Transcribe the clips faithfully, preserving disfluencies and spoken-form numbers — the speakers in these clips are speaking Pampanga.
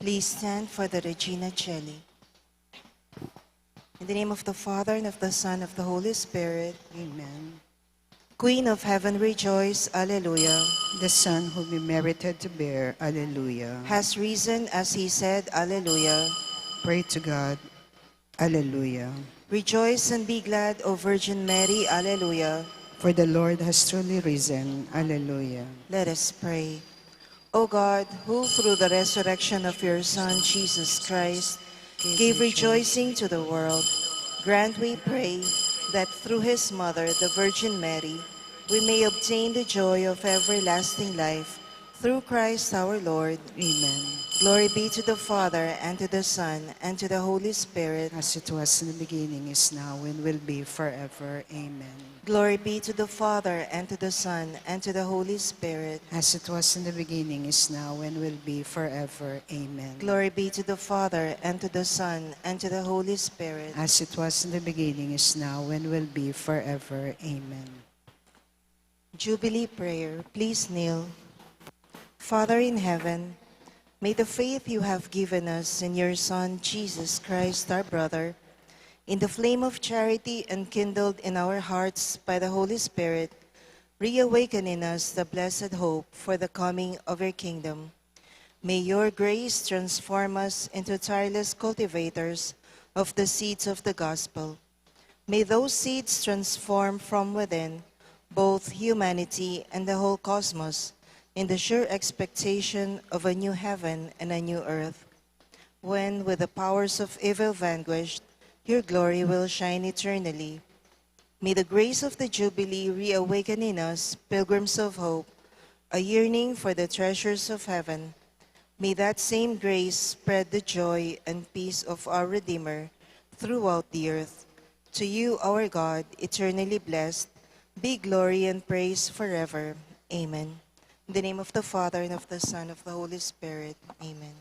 Please stand for the Regina Caeli. In the name of the Father, and of the Son, of the Holy Spirit. Amen. Queen of heaven, rejoice. Alleluia. The Son whom you merited to bear. Alleluia. Has risen as he said. Alleluia. Pray to God. Alleluia. Rejoice and be glad, O Virgin Mary. Alleluia. For the Lord has truly risen. Alleluia. Let us pray. O God, who through the resurrection of your Son, Jesus Christ, gave rejoicing to the world, grant, we pray, that through his mother, the Virgin Mary, we may obtain the joy of everlasting life, through Christ our Lord. Amen. Glory be to the Father, and to the Son, and to the Holy Spirit. As it was in the beginning, is now, and will be forever. Amen. Glory be to the Father, and to the Son, and to the Holy Spirit. As it was in the beginning, is now, and will be forever. Amen. Glory be to the Father, and to the Son, and to the Holy Spirit. As it was in the beginning, is now, and will be forever. Amen. Jubilee prayer. Please kneel. Father in heaven, may the faith you have given us in your Son, Jesus Christ, our brother, in the flame of charity enkindled in our hearts by the Holy Spirit, reawaken in us the blessed hope for the coming of your kingdom. May your grace transform us into tireless cultivators of the seeds of the gospel. May those seeds transform from within both humanity and the whole cosmos in the sure expectation of a new heaven and a new earth, when, with the powers of evil vanquished, your glory will shine eternally. May the grace of the Jubilee reawaken in us, pilgrims of hope, a yearning for the treasures of heaven. May that same grace spread the joy and peace of our Redeemer throughout the earth. To you, our God, eternally blessed, be glory and praise forever. Amen. In the name of the Father, and of the Son, of the Holy Spirit. Amen.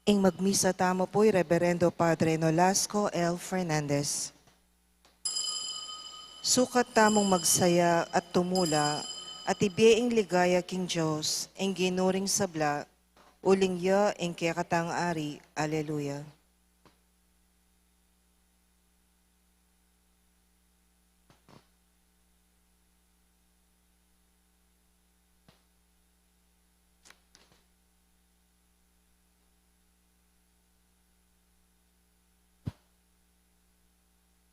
Ing magmisa tamu pu i Reberendo Padre Nolasco L. Fernandez. Sukat tamung magsaya at tumula at ibie ing ligaya king Dios, ing Ginu ring sabla, uling ya ing kekatang Ari. Aleluya.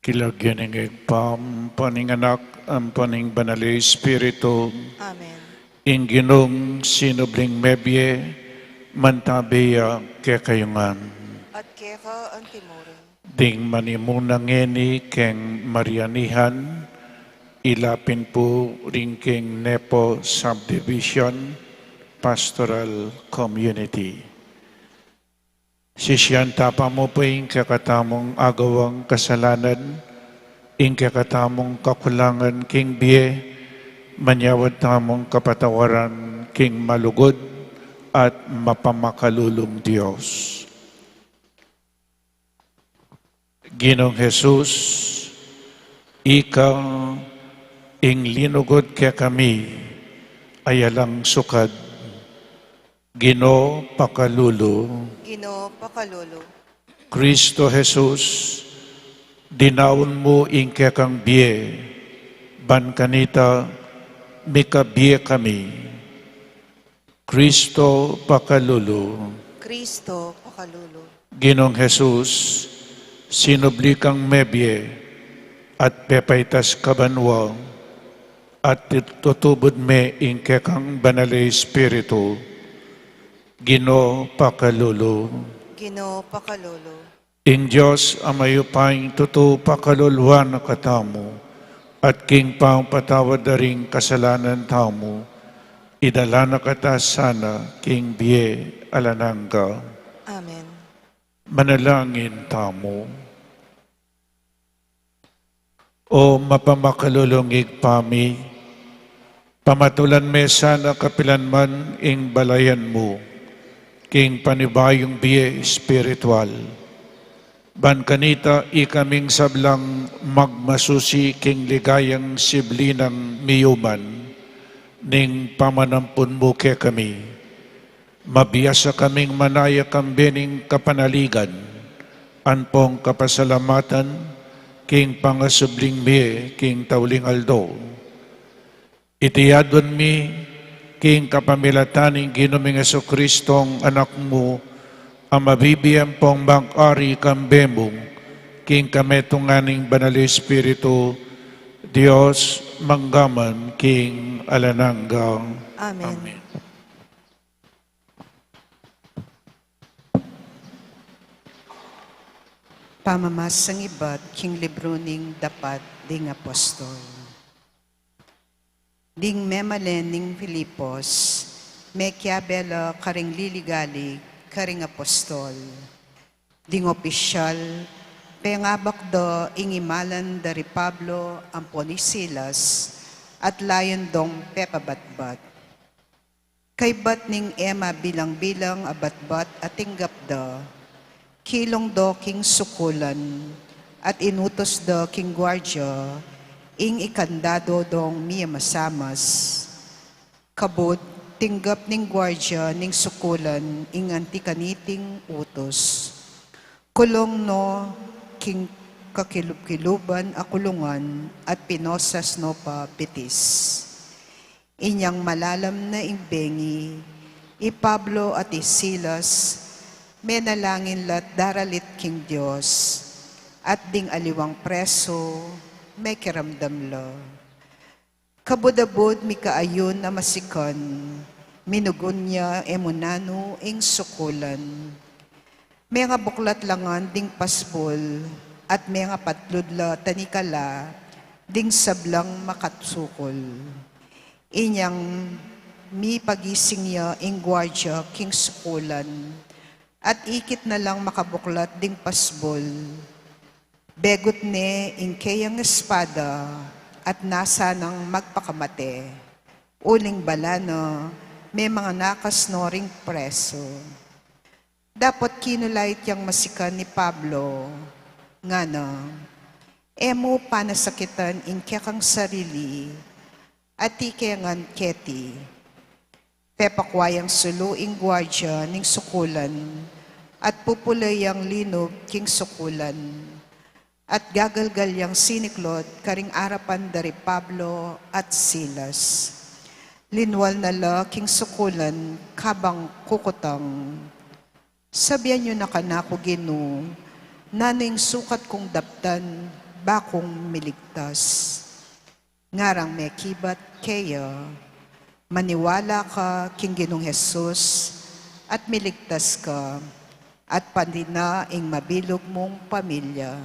King lagyu ning Ibpa, ampo ning Anak, ampo ning Banal a Espiritu. Amen. Ing Ginung sinubling mebie, mantabe ya kekayu ngan. At keka antimurin. Ding manimuna ngeni keng Marianihan, ila pin pu ring king Nepo Subdivision Pastoral Community. Sisian tapa mu pu ing kekatamung agawang kasalanan, ing kekatamung kakulangan king bie, manyawad tamung kapatawaran king malugud at mapamakalulung Dios. Ginung Jesus, ika ing linugud kekami, a alang sukad. Ginu, pakalulu. Ginu, pakalulu. Kristo Jesus, dinaun mu ing kekang bie, ban kanita mikabie kami. Kristo, pakalulu. Kristo, pakalulu. Ginung Jesus, sinubli kang mebie at pepaitas ka banua, at tutubud me ing kekang Banal a Espiritu. Ginu, pakalulu. Ginu, pakalulu. Ing Dios a mayupayang tutu pakaluluan na katamu, at king pangpatawad da ring kasalanan tamu, idala na kata sana king bie alang angga. Amen. Manalangin tamu. O mapamakalulung Ibpa mi, pamatulan me sana kapilan man ing balayan mu king panibayung bie espiritual. Ban kanita ikaming sablang magmasusi king ligayang sibli nang miyuman ning pamanampun mu kekami. Mabiasa kaming manaya kambe ning kapanaligan ampong kapasalamatan king pangasubling mie king tauling aldo. Iti aduan mi king kapamilatan ning Ginu ming Jesucristong Anak mu, a mabibie ampong mag-ari kambe mu king kametungan ning Banal a Espiritu, Dios, mangga man king alang angga. Amen. Amen. Pamamasang ibat king libru ning Dapat ding Apostol. Ding memalen ning Filipos, mekiabe la karing liligalig karing apostol. Ding opisyal, pengabak da ing imalan da ri Pablo ampon i Silas, at layun dong pepabatbat. Kaybat ning e mabilang-bilang a batbat a tinggap da, kilung da king sukulan, at inutus da king guardia ing ikandado dong mie masamas. Kabud, tinggap ning guardia ning sukulan ing anti kaniting utus. Kulung no king kakilub-kiluban a kulungan at pinosas no pa bitis. Inyang malalam na ing bengi, i Pablo at i Silas, menalangin la't daralit king Dios, at ding aliwang preso, mekiramdam la. Kabud-abud mikaayun a masikan, minugun ya e mu nanu ing sukulan. Mengabuklat la ngan ding pasbul, at mengapatlud la tanikala ding sablang makatsukul. Inyang mipagising ya ing guardia king sukulan, at ikit na lang makabuklat ding pasbul. Begut ne ing keyang espada at nasa nang magpakamate, uling bala na, memanganakas no ring preso. Dapot kinulait yang masikan i Pablo, ngana, "E mu panasakitan ing kekang sarili, at ike ngan keti." Pepakwa yang sulu ing guardia ning sukulan, at pupule yang linub king sukulan, at gagalgal yang siniklod karing arapan da ri Pablo at Silas. Linual na la king sukulan kabang kukutang. "Sabian yu na kanaku, Ginu, nanu ing sukat kung daptan ba kung miligtas." Ngarang mekibat keya, "Maniwala ka king Ginung Jesus, at miligtas ka, at pati na ing mabilug mung pamilya."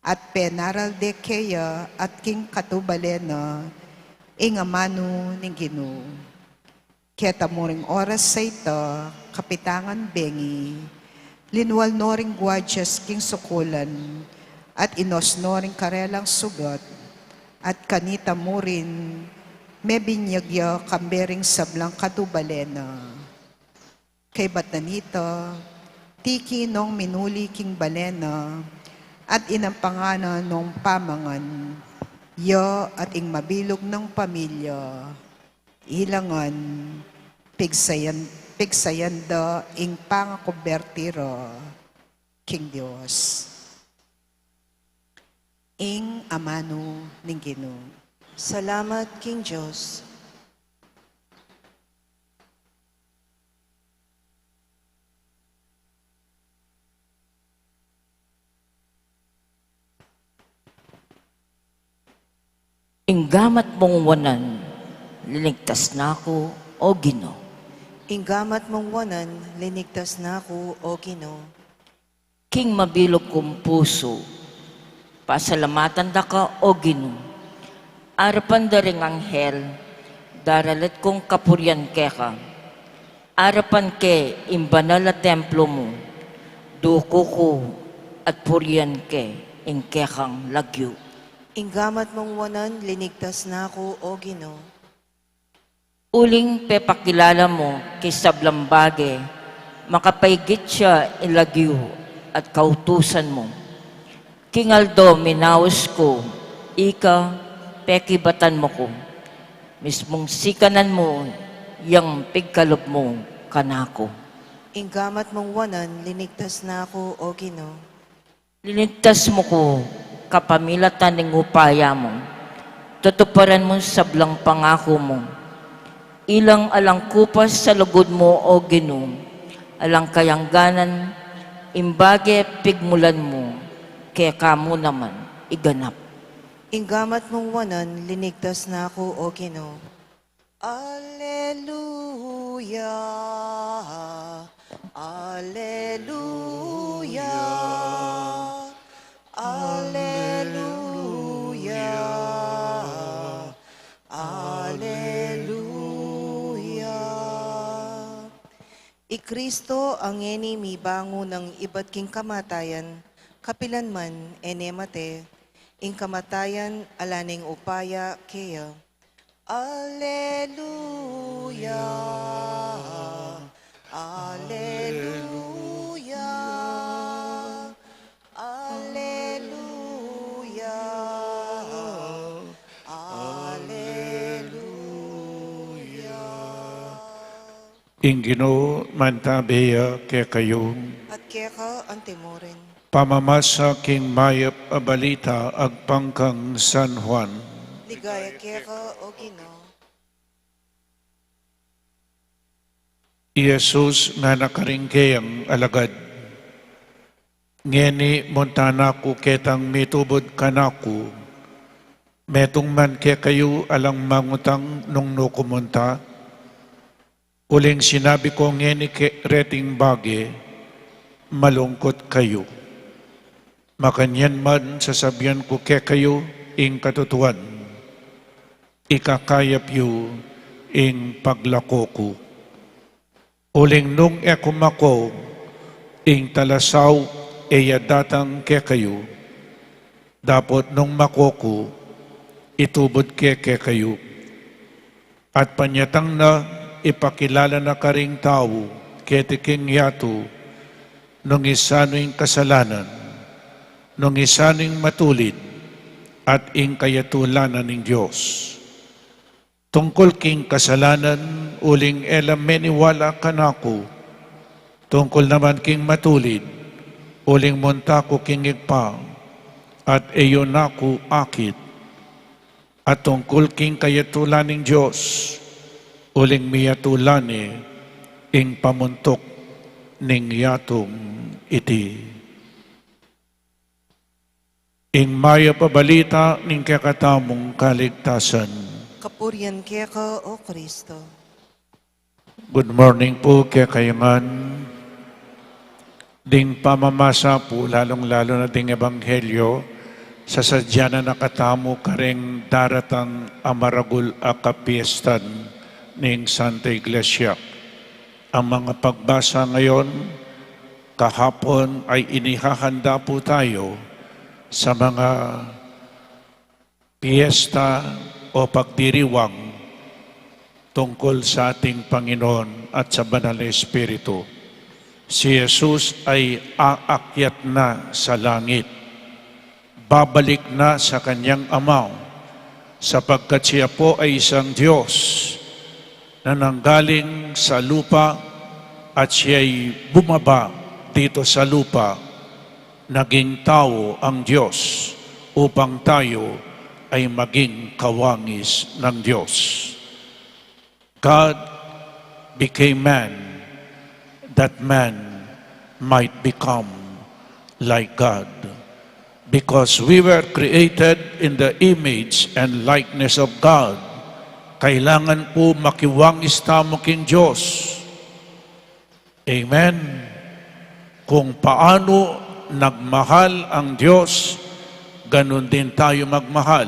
At penaral de keya at king katubale na ing amanu ning Ginu. Keta mu ring oras a ita, kapitan ngan bengi, linual no ring guardias king sukulan, at inos no ring karelang sugat, at kanita mu rin, mebinyag ya kambe ring sablang katubale na. Kaybat na nita, tiki nong minuli king bale na, at inampangan na nong pamangan, ya at ing mabilug nang pamilya. Ila ngan, pigsayan, pigsayan da ing pangakuberti ra king Dios. Ing amanu ning Ginu. Salamat king Dios. Ing gamat mung wanan, linigtas na ku, O Ginu. Ing gamat mung wanan, linigtas na ku, O Ginu. King mabilug kung pusu, pasalamatan da ka, O Ginu. Arapan da ring anghel, daralit kung kapurian keka. Arapan ke ing banal a templo mu, duku ku at purian ke ing kekang lagyu. Ing gamat mung wanan, linigtas na ku, O Ginu. Uling pepakilala mu king sablang bage, makapaigit ya ing lagyu at kautusan mu. King aldo minaus ku, ika pekibatan mu ku. Mismung sikanan mu yang pigkalub mu kanaku. Ing gamat mung wanan, linigtas na ku, O Ginu. Linigtas mu ku kapamilatan ning upaya mu. Tutuparan mu sablang pangaku mu. Ilang alang kupas a lugud mu, O Ginu, alang kayangganan, ing bage pigmulan mu, keka mu naman iganap. Ing gamat mung wanan, linigtas na ku, O Ginu. Alleluia, alleluia, alleluia, alleluia. I Kristo a ngeni mibangun nang ibat king kamatayan, kapilan man e ne mate, ing kamatayan ala neng upaya keya. Alleluia, alleluia, alleluia, alleluia. Ing Ginu mantabe ya kekayu. At keka antimurin. Pamamasa king mayap a balita agpang kang San Juan. Ligaya keka, O Ginu. I Jesus ngana karing keyang alagad, ngeni munta na ku ketang mitubud kanaku, metung man kekayu alang mangutang nung nu ku munta. Uling sinabi ku ngeni ke reting bage, malungkut kayu. Makanyan man sasabian ku kekayu ing katutuan, ikakayap yu ing paglako ku. Uling nung e ku mako, ing talasau e ya datang kekayu, dapot nung mako ku, itubud ke kekayu. At panyatang na, ipakilala na karing tau keti king yatu Nung isanu ing kasalanan, nung isanu ing matulid, at ing kayatulanan ning Dios. Tungkul king kasalanan, uling e la meniwala kanaku. Tungkul naman king matulid, uling munta ku king Ibpa, at e yu na ku akit. At tungkul king kayatulan ning Dios, uling miyatulan ne ing pamuntuk ning yatung iti. Ing mayap a balita ning kekatamung kaligtasan. Kapurian keka, O Kristo. Good morning pu kekayu ngan. Ding pamamasa pu, lalung-lalu na ding ebanghelyo, sasadya na na katamu karing daratang a maragul a kapiestan ning Santa Iglesia. Ang mga pagbasa ngayon, kahapon ay inihahanda pu tayo sa mga piyesta o pagdiriwang tungkul sa ating Panginoon at sa Banal na Espiritu. Si Jesus ay aakyat na sa langit. Babalik na sa kanyang Ama, sapagkat siya po ay isang Diyos na nanggaling sa lupa at siya'y bumaba dito sa lupa. Naging tao ang Diyos upang tayo ay maging kawangis ng Diyos. God became man, that man might become like God. Because we were created in the image and likeness of God, kailangan pu makiwangis tamu king Diyos. Amen. Kung paano nagmahal ang Diyos, ganun din tayo magmahal.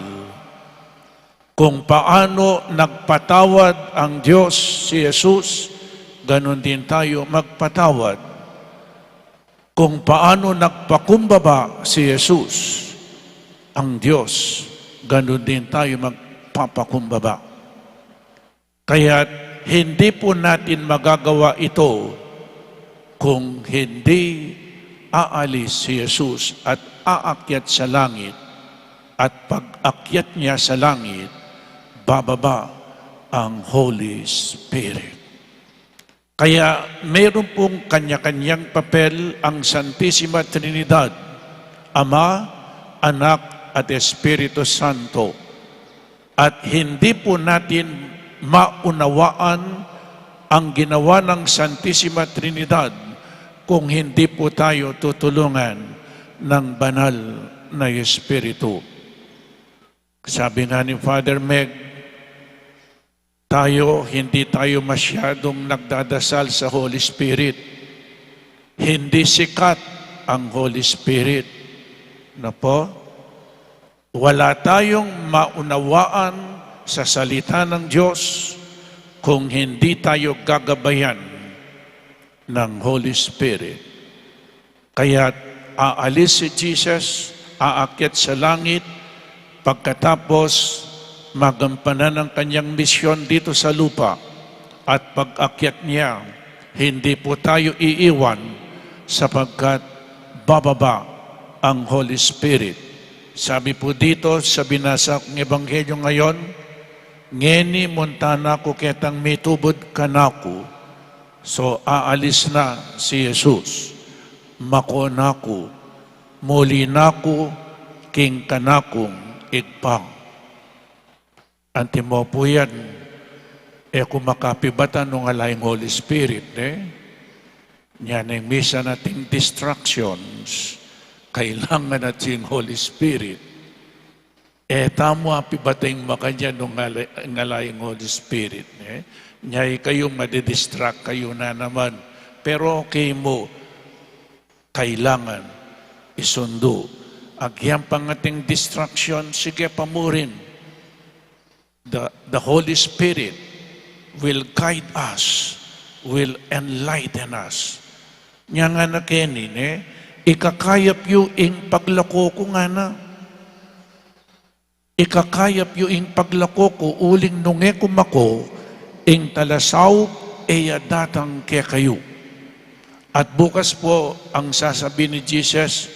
Kung paano nagpatawad ang Diyos, si Jesus, ganun din tayo magpatawad. Kung paano nagpakumbaba si Jesus, ang Diyos, ganun din tayo magpapakumbaba. Kaya't hindi po natin magagawa ito kung hindi aalis si Jesus at aakyat sa langit, at pag-akyat niya sa langit, bababa ang Holy Spirit. Kaya meron pong kanya-kanyang papel ang Santisima Trinidad, Ama, Anak, at Espiritu Santo. At hindi po natin maunawaan ang ginawa ng Santisima Trinidad kung hindi po tayo tutulungan ng Banal na Espiritu. Sabi nga ni Father Meg, tayo, hindi tayo masyadong nagdadasal sa Holy Spirit. Hindi sikat ang Holy Spirit. Na po? Wala tayong maunawaan sa salita ng Diyos kung hindi tayo gagabayan ng Holy Spirit. Kaya't aalis si Jesus, aakyat sa langit, pagkatapos magampanan ang kanyang misyon dito sa lupa. At pag-akyat niya, hindi po tayo iiwan sapagkat bababa ang Holy Spirit. Sabi po dito sa binasa kong ebanghelyo ngayon, "Ngeni munta na ku ketang mitubud kanaku." So, aalis na si Jesus. "Mako na ku, muli na ku king kanakung Ibpa." Antimo pu yan, e ku makapibatan nung ala ing Holy Spirit, e? Nya neng misan ating distractions, kailangan ating Holy Spirit. E tamu apibatan makanyan nung ala, nung ala ing Holy Spirit, e? Nya ikayu madidistract kayu na naman. Pero okay mu, kailangan isundu. Agyang pang ating distraction, sige pa mu rin. The, the Holy Spirit will guide us, will enlighten us. Nya ngana keni, ne, ikakayap yu ing paglako ku, ngana. Ikakayap yu ing paglako ku, uling nung e ku mako, ing talasaup e ya datang kekayu. At bukas po, ang sasabi ni Jesus,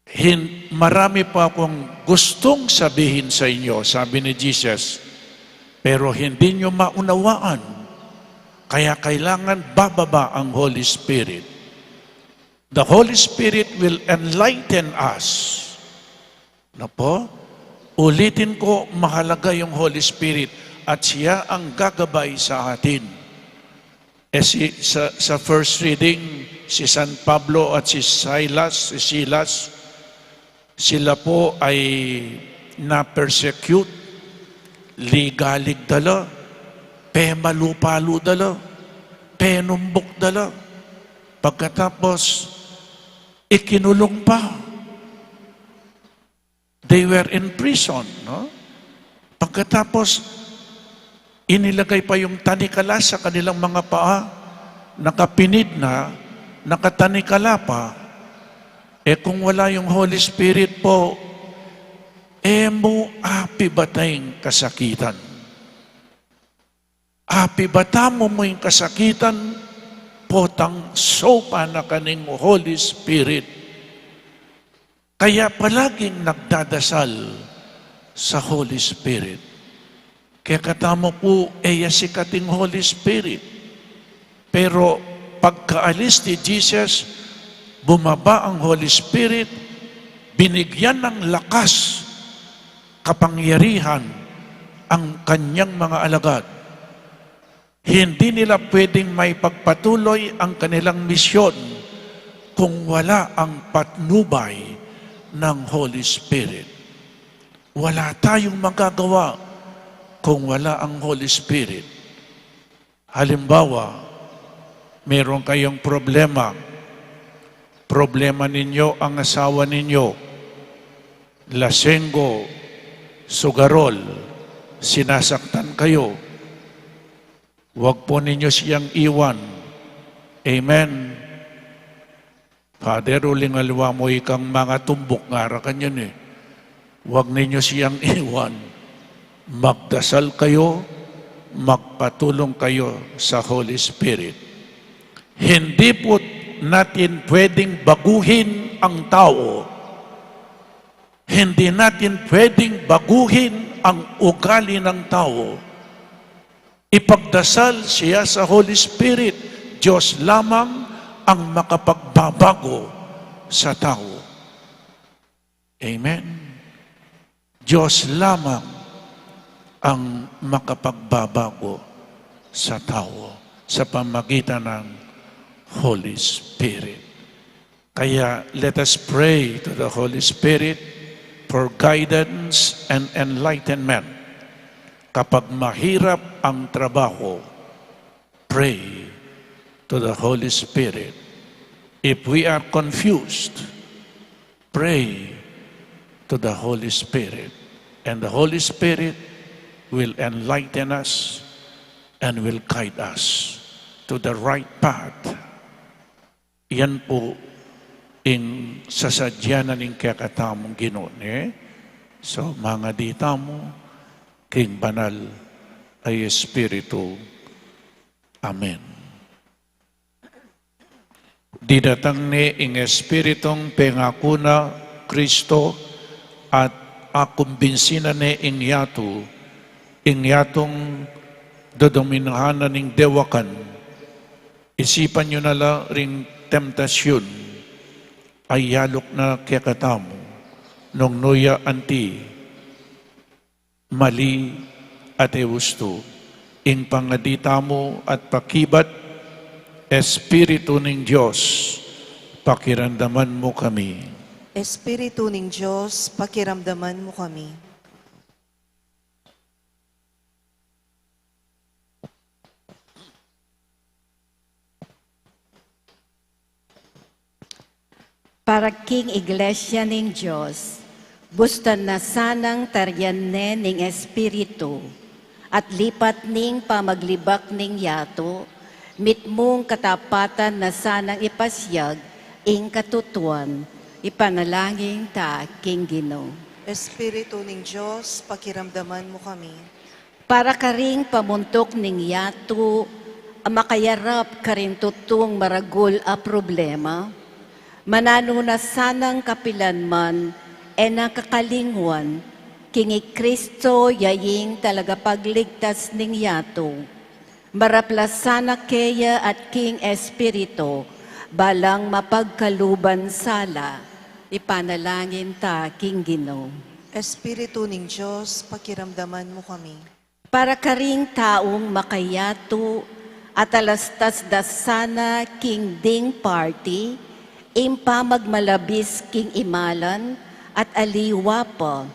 "Hin-, marami pa akong gustong sabihin sa inyo," sabi ni Jesus, "pero hindi nyo maunawaan. Kaya kailangan bababa ang Holy Spirit." The Holy Spirit will enlighten us. Na po? Ulitin ko, mahalaga yung Holy Spirit at siya ang gagabay sa atin. Eh, si, sa, sa first reading, si San Pablo at si Silas, si Silas, sila po ay na-persecute, ligalig da la, pemalu-palu da la, penumbok da la. Pagkatapos, ikinulong pa. They were in prison, no? Pagkatapos, inilagay pa yung tanikala sa kanilang mga paa, nakapinid na, nakatanikala pa. Eh, kung wala yung Holy Spirit po, e mu apibata ing kasakitan. Apibata mu mu ing kasakitan, potang saupan na ka ning Holy Spirit. Kaya palaging nagdadasal sa Holy Spirit. Kaya katamu pu, e ya sikat ing Holy Spirit. Pero pagkaalis ni Jesus, bumaba ang Holy Spirit, binigyan ng lakas, kapangyarihan ang kanyang mga alagad. Hindi nila pwedeng maipagpatuloy ang kanilang misyon kung wala ang patnubay ng Holy Spirit. Wala tayong magagawa kung wala ang Holy Spirit. Halimbawa, meron kayong problema. Problema ninyo ang asawa ninyo. Lasenggo, sugarol, sinasaktan kayo. Huwag po ninyo siyang iwan. Amen. Father, uling aliwa mo ikang mangatumbok, ngara kanyan e. Huwag ninyo siyang iwan. Magdasal kayo, magpatulong kayo sa Holy Spirit. Hindi po natin pwedeng baguhin ang tao. Hindi natin pwedeng baguhin ang ugali ng tao. Ipagdasal siya sa Holy Spirit. Diyos lamang ang makapagbabago sa tao. Amen. Diyos lamang ang makapagbabago sa tao sa pamagitan ng Holy Spirit. Kaya, let us pray to the Holy Spirit for guidance and enlightenment. Kapag mahirap ang trabaho, pray to the Holy Spirit. If we are confused, pray to the Holy Spirit. And the Holy Spirit will enlighten us and will guide us to the right path. Yan po ing sasadya na ning kekatamung Ginu, ne? So, mangadi tamu king banal a Espiritu. Amen. Didatang ne ing Espiritung pengaku na Kristo at akumbinsi na ne ing yatu, ing yatung dodominahan na ning dewakan. Isipan yu na la ring temptasyun a iyaluk na kekatamu, nung nu ya anti mali at e ustu. Ing pangadi tamu at pakibat, Espiritu ning Dios, pakiramdaman mu kami. Espiritu ning Dios, pakiramdaman mu kami. Para king Iglesia ning Dios, bustan na sanang tarian ne ning Espiritu, at lipat ning pamaglibak ning yatu, mitmung katapatan na sanang ipasyag ing katutuan. Ipanalangin ta king Ginu. Espiritu ning Dios, pakiramdaman mu kami. Para karing pamuntuk ning yatu a makayarap karing tutung maragul a problema, mananu na sanang kapilan man e na kakalingwan king i Kristo ya ing talagapagligtas ning yatu. Marap la sana keya at king Espiritu, balang mapagkaluban sala, ipanalangin ta king Ginu. Espiritu ning Dios, pakiramdaman mu kami. Para karing taung makayatu at alastas da sana king ding party, ing pamagmalabis king imalan at aliwa pa.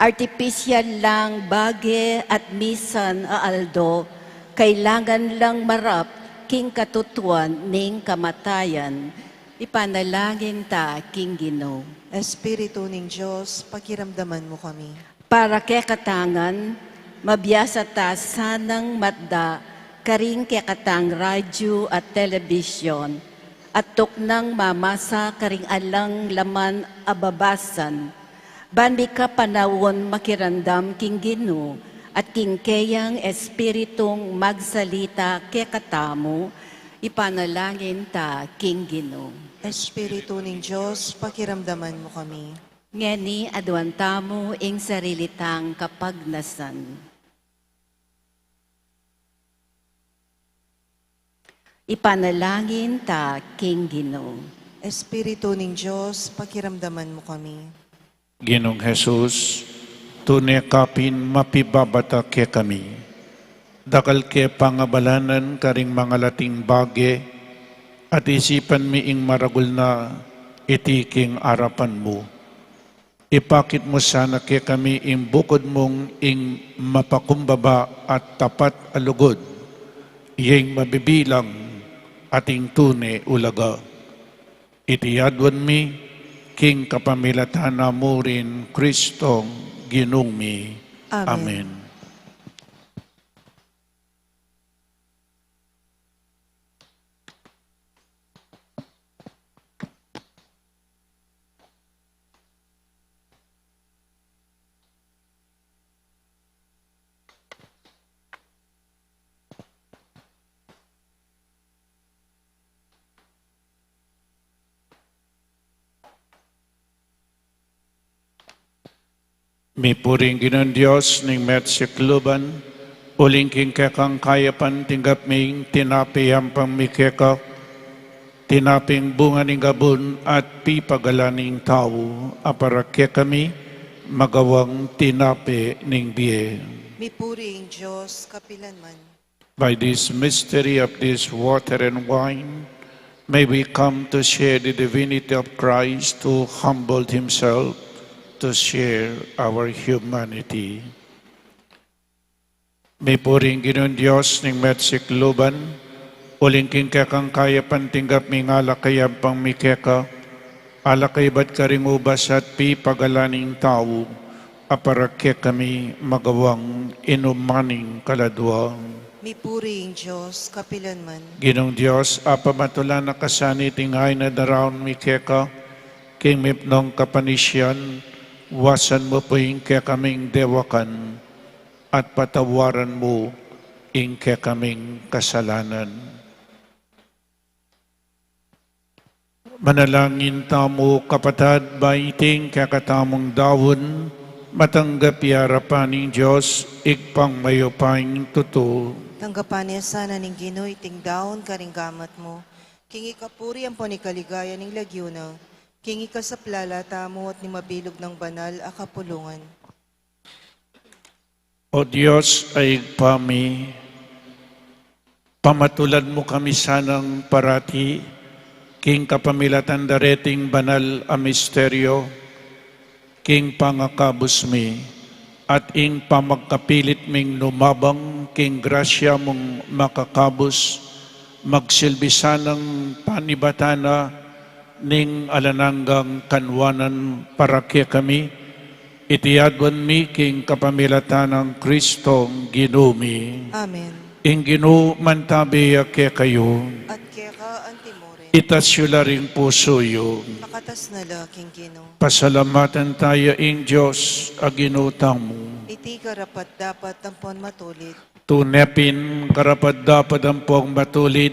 Artipisyal lang bage at misan a aldo, kailangan lang marap king katutuan ning kamatayan. Ipanalangin ta king Ginu. Espiritu ning Dios, pakiramdaman mu kami. Para kekatangan, mabiasa ta sanang matda karing kekatang radyu at telebisyon, at tuknang mamasa karing alang laman a babasan, ban mikapanaun makiramdam king Ginu, at king keyang Espiritung magsalita kekatamu, ipanalangin ta king Ginu. Espiritu ning Dios, pakiramdaman mu kami. Ngeni aduan tamu ing sarili tang kapagnasan. Ipanalangin ta king Ginu. Espiritu ning Dios, pakiramdaman mu kami. Ginung Jesus, tune ka pin mapibabata kekami. Dakal ke pangabalanan karing mangalating bage, at isipan mi ing maragul na iti king arapan mu. Ipakit mu sana kekami ing bukud mung ing mapakumbaba at tapat a lugud, ing mabibilang at ing tune ulaga. Iti aduan mi king kapamilatan na mu rin Kristong Ginung mi. Amen. Amen. Mipuri ing Ginung Dios ning meet sikluban, uling king kekang kayapan tinggap mi ing tinape yampang mi keka, tinapeng bunga ning gabun at pipagalan ning tau, a para kekami magawang tinape ning bie. Mipuri ing Dios kapilanman. By this mystery of this water and wine, may we come to share the divinity of Christ, who humbled himself to share our humanity. Mipuri ing Ginung Dios ning meet sikluban, uling king kekang kayapan tinggap mi ing alak a yampang mi keka, alak a ibat karing ubas at pipagalan ning tau, a para kekami magawang inuman ning kaladua. Mipuri ing Dios kapilanman. Ginung Dios, a pamatulan na ka sana iting ain a daraun mi keka, king mipnung kapanisian, wasan mu pu ing kekaming dewakan, at patawaran mu ing kekaming kasalanan. Manalangin tamu, kapatad, ba iting kekatamung daun matanggap ya king arapan ning Dios, Ibpang mayupayang tutu. Tanggapan na ya sana ning Ginu iting daun karing gamat mu, king ikapuri ampon ikaligaya ning lagyu na, king ikasaplala tamu at ning mabilug nang banal a kapulungan. O Dios a Ibpa mi, pamatulan mu kami sanang parati, king kapamilatan dareting banal a misteryo, king pangakabus mi, at ing pamagkapilit ming lumabang king grasya mung makakabus, magsilbi sanang panibatan na ning alang anggang kanwanan para kekami, iti aduan mi king kapamilatan nang Kristong Ginu mi. Amen. Ing Ginu mantabi ya kekayu. At keka antimurin. Itas yu la ring pusu yu. Makatas na la king Ginu. Pasalamatan taya ing Dios a Ginu tamu. Iti karapat-dapat ampon matulid. Tune pin karapat-dapat ampong matulid,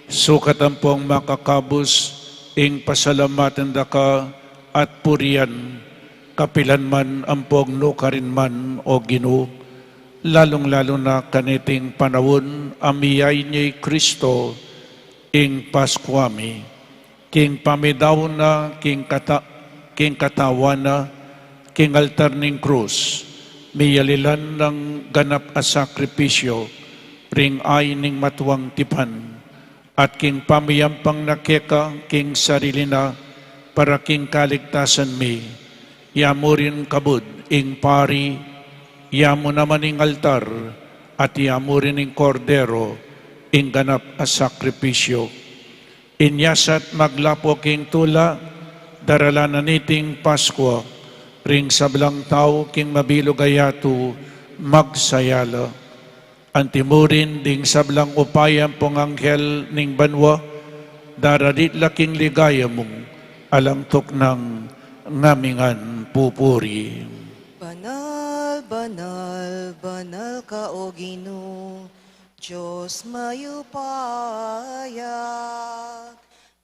sukat ampong makakabus, ing pasalamatan da ka at purian, kapilan man ampong nukarin man, O Ginu, lalung-lalu na kaniting panaun a miyain ya i Kristo, ing Paskua mi. King pamidaun na, king kata-, king katawan na, king altar ning krus, miyalilan nang ganap a sakripisyu, ring ain ning matuang tipan, at king pamiyampang na keka, king sarili na, para king kaligtasan mi, ya mu rin kabud ing pari, ya mu naman ing altar, at ya mu rin ing Kordero, ing ganap a sakripisyu. Inya sa't maglapu king tula, daralan na niting Paskua, ring sablang tau king mabilug a yatu magsaya la. Anti mu rin ding sablang upaya ampong anghel ning banua, daralit la king ligaya mung alang tuknang ngamingan pupuri. Banal, banal, banal ka, O Ginu, Dios mayupaya,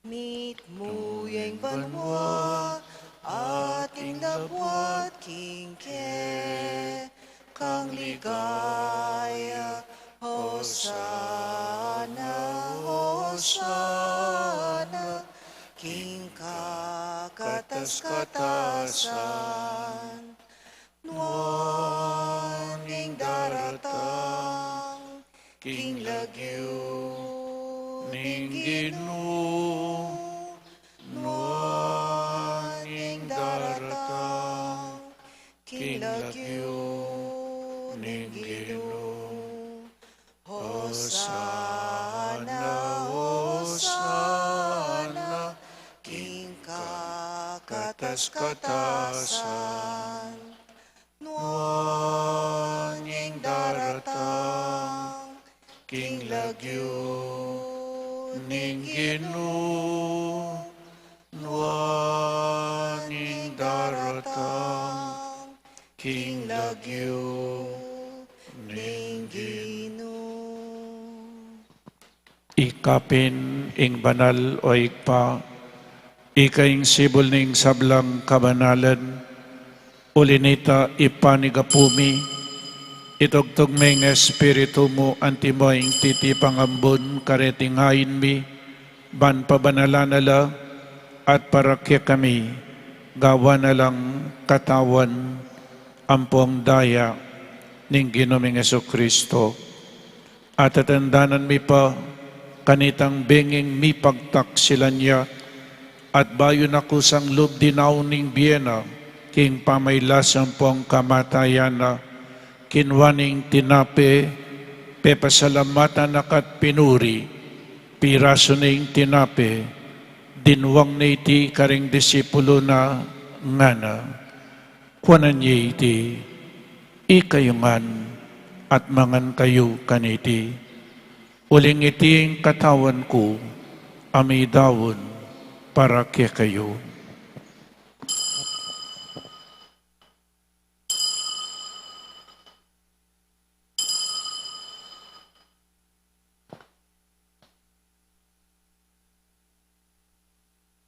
mitmu ya ing banua at ing labuad king kekang ligaya. Hosana, Hosana, king kakatas-katasan. Nuan ing daratang king lagyu ning Ginu, nuan ing daratang king lagyu ning Ginu. Hosana, Hosana, king kakatas-katasan. Nuan ing daratang king lagyu ning Ginu, nuan ing daratang king lagyu ning Ginu. Ika pin ing banal, O Ibpa, ika ing sibul ning sablang kabanalan, uli nita ipanigapu mi, itugtug me ing Espiritu mu antimo ing titipang ambun kareting ain mi, ban pabanalan na la at para kekami gawan na lang katawan ampong daya ning Ginu ming Jesucristo. Atatandanan mi pa kanitang benging mipagtaksilan ya, at bayu na kusang lub dinaun ning bie na king pamailas ampong kamatayan na, kinua ne ing tinape, pepasalamatan na ka't pinuri, pirasu ne ing tinape, dinwang ne iti karing disipulu na, ngana: Kuanan ye iti, ikayu ngan, at mangan kayu kaniti. Uling iti ing katawan ku, a midaun para kekayu.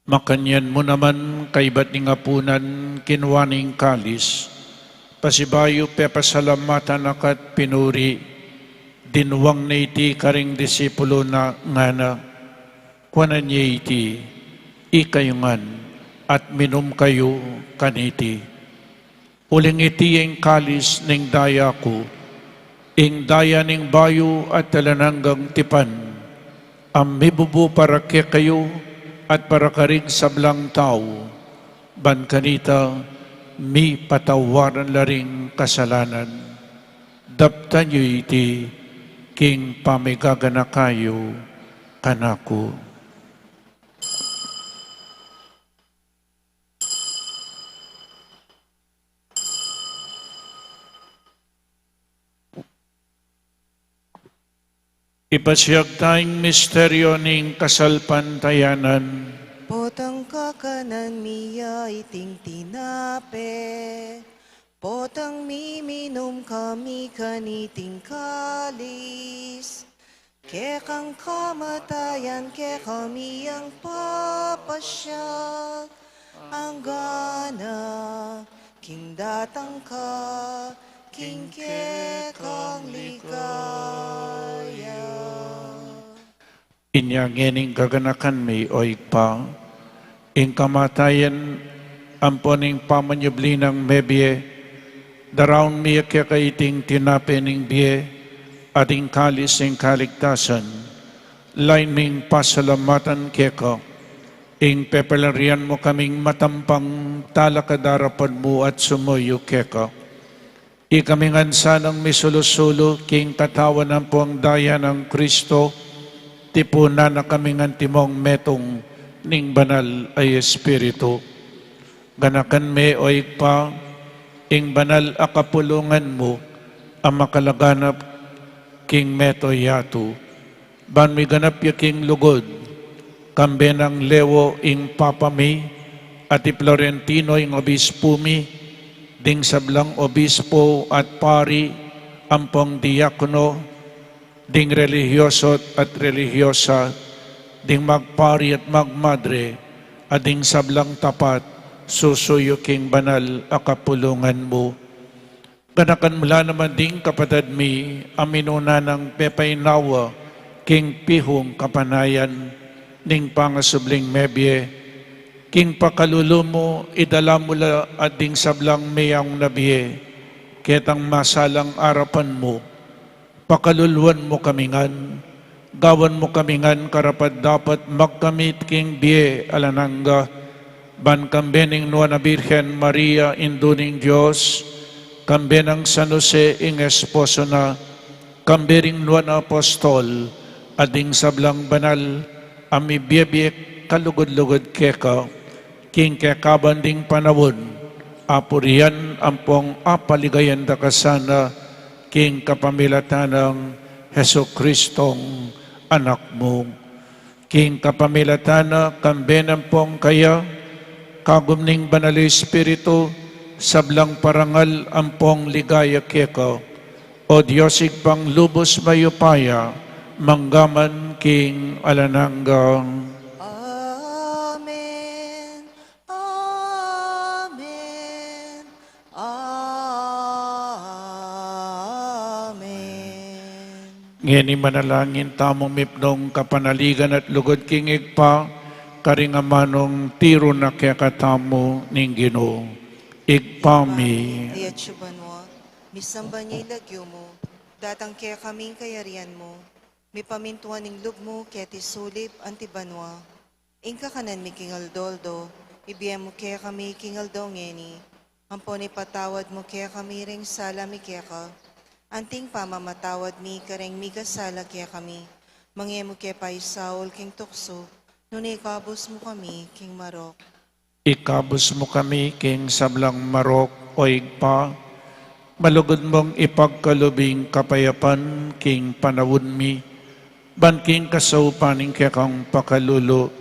Makanyan mu naman, kaibat ning apunan, kinua ne ing kalis, pasibayu pepasalamatan na ka't pinuri, dinwang ne iti karing disipulu na, ngana: Kuanan ye iti, ikayu ngan, at minum kayu kaniti. Uling iti ing kalis ning daya ku, ing daya ning bayu at alang anggang tipan, a mibubu para kekayu at para karing sablang tau, ban kanita mipatawaran la ring kasalanan. Daptan yu iti king pamigaganaka yu kanaku. Ipasiag taya ing misteryo ning kasalpantayanan. Potang kakanan mi ya iting tinape, Potang miminum kami kaniting kalis, kekang kamatayan kekami yang papasyag, anggana king datang ka king kekang ligaya. Inya ngening gaganakan mi, o Ibpa, ing kamatayan ampo ning pamanyubli nang mebie, daraun mi keka iting tinape ning bie at ing kalis ning kaligtasan, lain ming pasalamatan keka, ing pepalarian mu kaming matampang talakad arapan mu at sumuyu keka. Ikami ngan sanang misulu-sulu king katawan ampong daya nang Kristo, tipunan na kami ngan timong metung ning Banal a Espiritu. Ganakan me, o Ibpa, ing banal a kapulungan mu a makalaganap king meto yatu. Ban miganap ya king lugud, kambe nang Leo ing Papa mi, at i Florentino ing obispu mi, ding sablang obispu at pari, ampong diakono, ding relihiyoso at relihiyosa, ding magpari at magmadre, at ding sablang tapat, susuyu king banal a kapulungan mu. Ganakan mu la naman ding kapatad mi a minuna nang pepainawa king pihung kapanayan ning pangasubling mebie, king pakalulu mu idala mu la at ding sablang meyaung na bie ketang masalang arapan mu. Pakaluluan mu kami ngan, gawan mu kami ngan karapat-dapat magkamit king bie alang angga, ban kambe ning Nuan a Birhen Maria, Indu ning Dios, kambe nang San Jose ing esposo na, kambe ring nuan a apostol, at ding sablang banal a mibie-bie kalugud-lugud keka, king kekaban ding panaun, apurian ampong apaligayan da ka sana, king kapamilatan nang Jesucristong Anak mu. King kapamilatan na, kambe na ampong kaya, kagum ning Banal a Espiritu, sablang parangal ampong ligaya keka, o Dios Ibpang lubus mayupaya, manggaman king alang angga. Amen. Amen. Amen. Ngeni manalangin tamung mipnung kapanaligan at lugud king Ibpa, karing amanung tiru na kekatamu ning Ginu. Ibpa mi, atsu ka banua, misamban ya ing lagyu mu, datang kekami ing kayarian mu, mipamintuan ing lub mu keti sulip anti banua. Ing kakanan mi king aldo-aldo, ibie mu kekami king aldo ngeni, ampon ipatawad mu kekami ring sala mi keka, anting pamamatawad mi kareng mikasala kekami, manga e mu ke paisaul king tuksu, nune ikabus mu kami king marok. Ikabus mu kami king sablang marok, o Ibpa, malugud mung ipagkalub ing kapayapan king panaun mi, ban king kasaupan ning kekang pakalulu,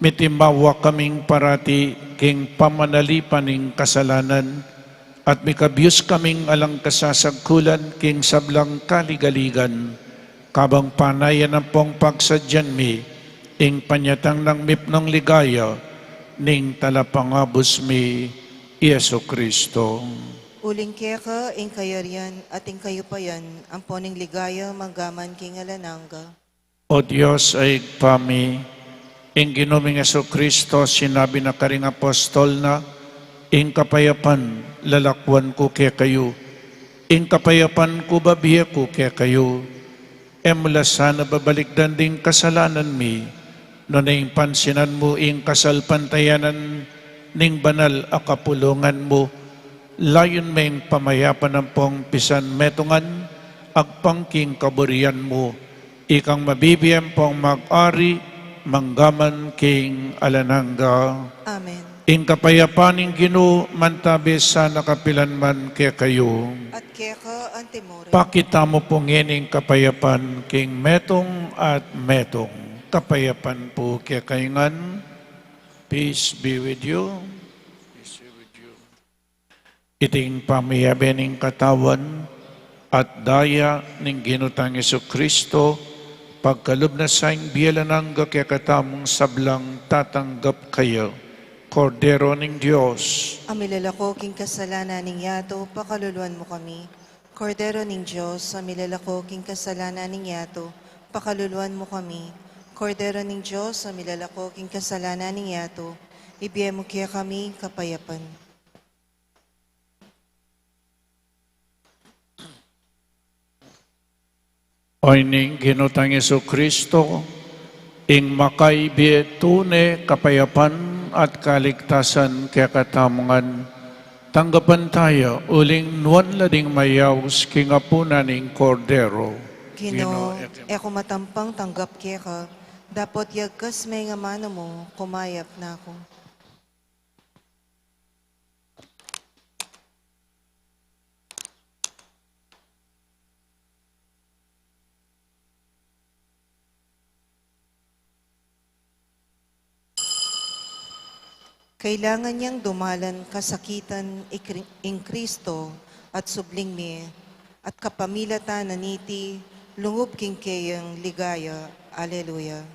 mitimawa kaming parati king pamanalipan ning kasalanan, at mikabius kaming alang kasasagkulan king sablang kaligaligan, kabang panayan ampong pagsadyan mi ing panyatang nang mipnung ligaya ning Talapangabus mi, Jesucristo. Uling keka ing kayarian at ing kayupayan, ampon ing ligaya manggaman king alang angga. O Dios a Ibpa mi, ing Ginu ming Jesucristo sinabi na karing apostol na, ing kapayapan lalakwan ku kekayu, ing kapayapan ku babie ku kekayu. E mu la sana babalikdan ding kasalanan mi, nune ing pansinan mu ing kasalpantayanan ning banal a kapulungan mu, layun me ing pamayapan ampong pisan metungan, agpang king kaburian mu, ikang mabibie ampong mag-ari, manggaman king alang angga. Amen. Ing kapayapan ning Ginu mantabi sana kapilan man kekayu. At keka antimurin. Pakit tamu pu ngeni ing kapayapan king metung at metung. Kapayapan pu kekayu ngan. Peace be with you. Peace be with you. Iting pamiyabe ning katawan at daya ning Ginu tang Jesucristo, pagkalub na sa ing bie alang angga kekatamung sablang tatanggap kaya. Kordero ning Dios, a milalako king kasalanan ning yatu, pakaluluan mu kami. Kordero ning Dios, a milalako king kasalanan ning yatu, pakaluluan mu kami. Kordero ning Dios, a milalako king kasalanan ning yatu, ibie mu kekami ing kapayapan. Oyni ing Ginu tang Jesucristo, ing makaibie tune kapayapan at kaligtasan kekatamu ngan, tanggapan taya uling nuan la ding mayaus king apunan ning Kordero. Ginu, Ginu, e ku matampang tanggap keka, dapot yagkas me ing amanu mu, kumayap na ku. Kailangan yang dumalan kasakitan i Kri-, ing Kristo at subling mie, at kapamilatan na niti, lungub king keyang ligaya. Aleluya.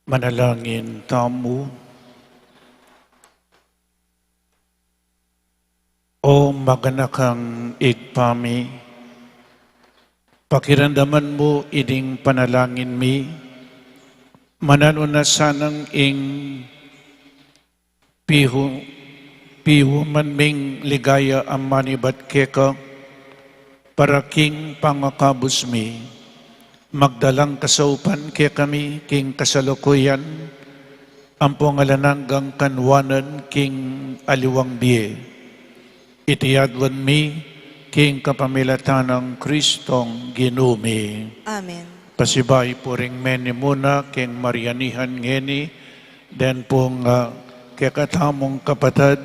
Manalangin tamu. O maganakang Ibpa mi, pakiramdaman mu ining panalangin mi, mananu na sanang ing pihu-, pihuman ming ligaya a manibat keka, para king pangakabus mi, magdalang kasaupan kekami king kasalukuyan, ampong alang anggang kanwanan king aliwang bie. Iti adwan mi king kapamilatan nang Kristong Ginu mi. Amen. Pasibayu pu ring menimuna king Marianihan ngeni, deng pung, ah, kekatamung kapatad,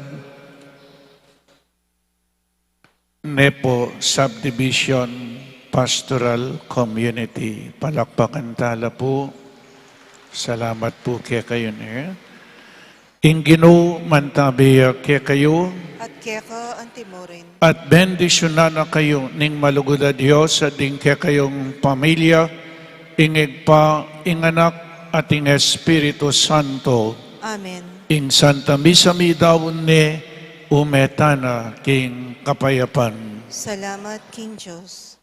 Nepo Subdivision Pastoral Community. Palakpakan tala pu. Salamat pu kekayu ne. Ing Ginu mantabi ya kekayu. At keka antimurin. At bendisyunan na kayu ning malugud a Dios at ding kekayung pamilya, ing Ibpa, ing Anak, at ing Espiritu Santo. Amen. Ing Santa Misa mi daun ne, ume tana king kapayapan. Salamat king Dios.